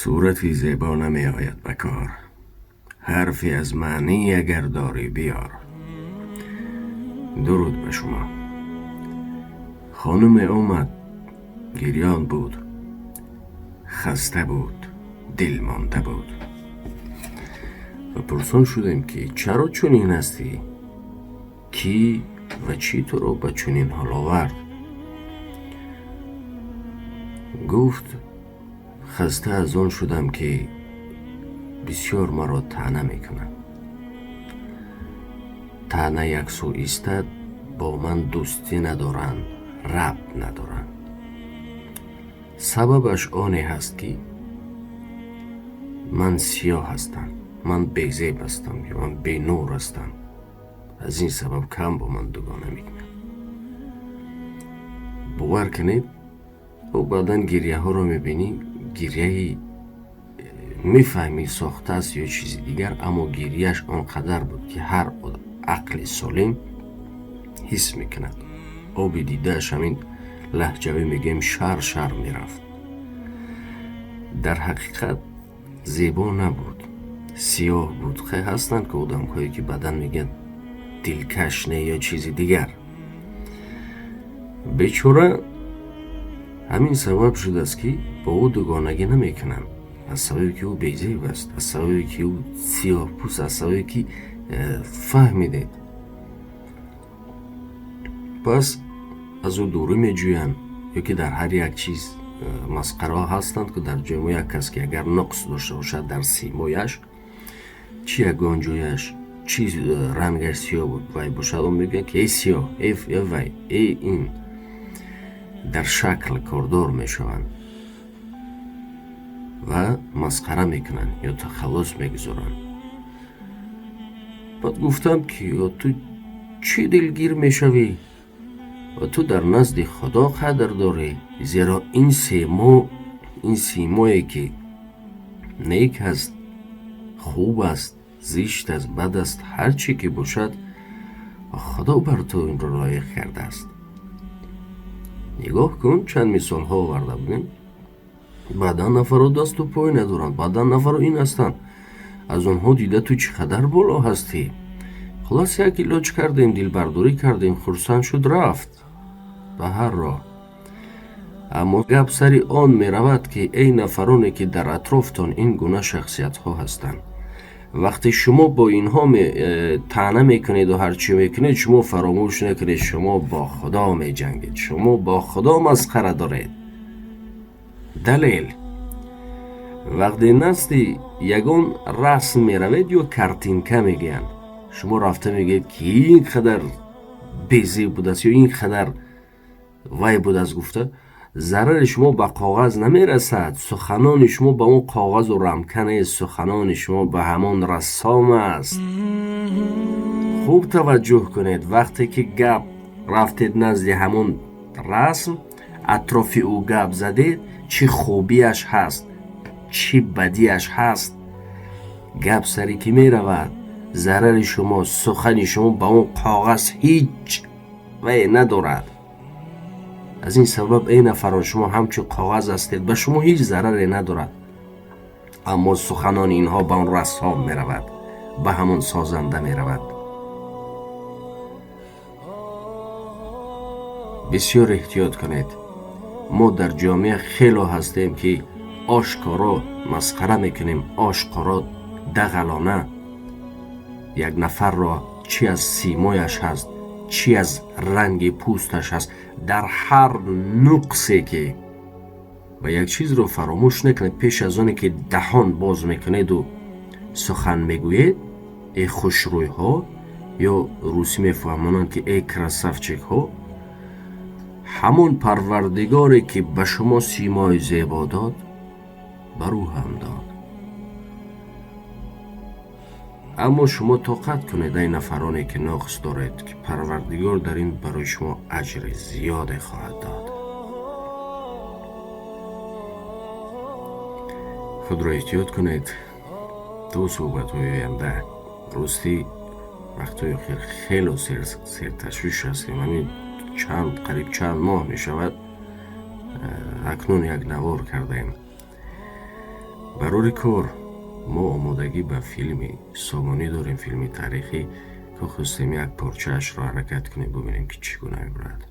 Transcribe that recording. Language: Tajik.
Сурати зебо намеояд ба кор, ҳарфе аз маънӣ агар дорӣ биёр. Дуруд ба шумо. Хонуме омад, гирён буд, хаста буд, дилмонда буд. Ва пурсон шудем, ки чаро чунин ҳастӣ? Кӣ ва чӣ туро ба чунин ҳол овард? Гуфт: хаста аз он шудам, ки бисёр маро таъна мекунанд. Таъна як сӯ истад, бо ман дӯстӣ надоранд, рабт надоранд. Сабабаш оне ҳаст, ки ман сиёҳ ҳастам, ман безеб ҳастам ё ман бенур ҳастам. Аз ин сабаб кам бо ман дугона мекунад. Бовар кунед, ӯ баъдан гирьяҳоро мебинӣ, гирьяи мефаҳмӣ сохтааст ё чизи дигар, аммо гирьяш он қадар буд, ки ҳар ақли солим ҳис мекунад. Оби дидааш ҳамин лаҳҷавӣ мегӯем шар шар мерафт. Дар ҳақиқат зебо набуд, сиёҳ буд. Хай, ҳастанд ки одамҳое, ки баъдан мегӯянд дилкаш не ё чизи дигар. Бечора ҳамин сабаб шудааст, ки бо ӯ дугонагӣ намекунанд, аз сабабе ки ӯ безеб аст, аз сабабе ки ӯ сиёҳпӯст, аз сабабе ки фаҳмидед, пас аз ӯ дурӣ меҷӯянд ё ки дар ҳар як чиз масхараҳо ҳастанд, ки дар ҷои мо як кас ки агар нуқс дошта бошад дар симояш, чи ягон ҷояш, чи рангаш сиёҳ вай бошад, он мегӯянд, ки эй сиёҳ, э вай, э ин, дар шакл кордор мешаванд ва масхара мекунанд ё тахаллус мегузоранд. Баъд гуфтам, ки ё ту чӣ дилгир мешавӣ ва ту дар назди Худо қадр дорӣ, зеро ин симое ки нек аст, хуб аст, зишт аст, бад аст, ҳар чӣ ки бошад, Худо бар ту инро лоиқ кардааст. Нигоҳ кун, чанд мисолҳо оварда будем. Баъдан нафаро дасту пой надоранд, баъдан нафаро ин ҳастанд, аз онҳо дида ту чӣ қадар боло ҳастӣ. Хулос, як илоҷ кардем, дилбардорӣ кардем, хурсанд шуд, рафт ба ҳар роҳ. Аммо гап сари он меравад, ки эй нафароне, ки дар атрофтон ин гуна шахсиятҳо ҳастанд, вақте шумо бо инҳо таъна мекунеду ҳар чӣ мекунед, шумо фаромӯш накунед, шумо бо Худо меҷангед, шумо бо Худо масхара доред. Далел: вақте назди ягон расм меравед ё картинка мегӯянд, шумо рафта мегӯед, ки ин қадар безеб будааст ё ин қадар вай будааст гуфта, зарари шумо ба коғаз намерасад. Суханони шумо ба он коғазу рамка нест, суханони шумо ба ҳамон рассом аст. Хуб таваҷҷӯҳ кунед, вақте ки гап рафтед назди ҳамон расм, атрофи ӯ гап задед, чӣ хубиаш ҳаст, чӣ бадиаш ҳаст, гап саре ки меравад, зарари шумо, сухани шумо ба он коғаз ҳеҷ вай надорад. Аз ин сабаб, эй нафарон, шумо ҳамчун коғаз ҳастед, ба шумо ҳеҷ зараре надорад, аммо суханони инҳо ба он рассом меравад, ба ҳамон созанда меравад. Бисёр эҳтиёт кунед. Мо дар ҷомеа хело ҳастем, ки ошкоро масхара мекунем, ошкоро дағалона як нафарро, чӣ аз симояш ҳаст, чӣ аз ранги пӯсташ ҳаст, дар ҳар нуқсе ки. Ва як чизро фаромӯш накунед: пеш аз оне ки даҳон боз мекунеду сухан мегӯед, эй хушрӯйҳо, ё русӣ мефаҳмонанд, ки эй красавчикҳо, ҳамон Парвардигоре, ки ба шумо симои зебо дод, бар ӯ ҳам дод. Аммо шумо тоқат кунед, ай нафароне, ки нуқс доред, ки Парвардигор дар ин барои шумо аҷри зиёде хоҳад дод. Худро эҳтиёт кунед то суҳбатҳои оянда. Ростӣ, вақтҳои охир хело серташвиш ҳастем. Ҳамин чанд, қариб чанд моҳ мешавад, акнун як навор кардаем. Барори кор, мо омодагӣ ба филми Сомонӣ дорем, филми таърихӣ, ки хостем як порчаашро ҳаракат кунем, бубинем, ки чӣ гуна мебурад.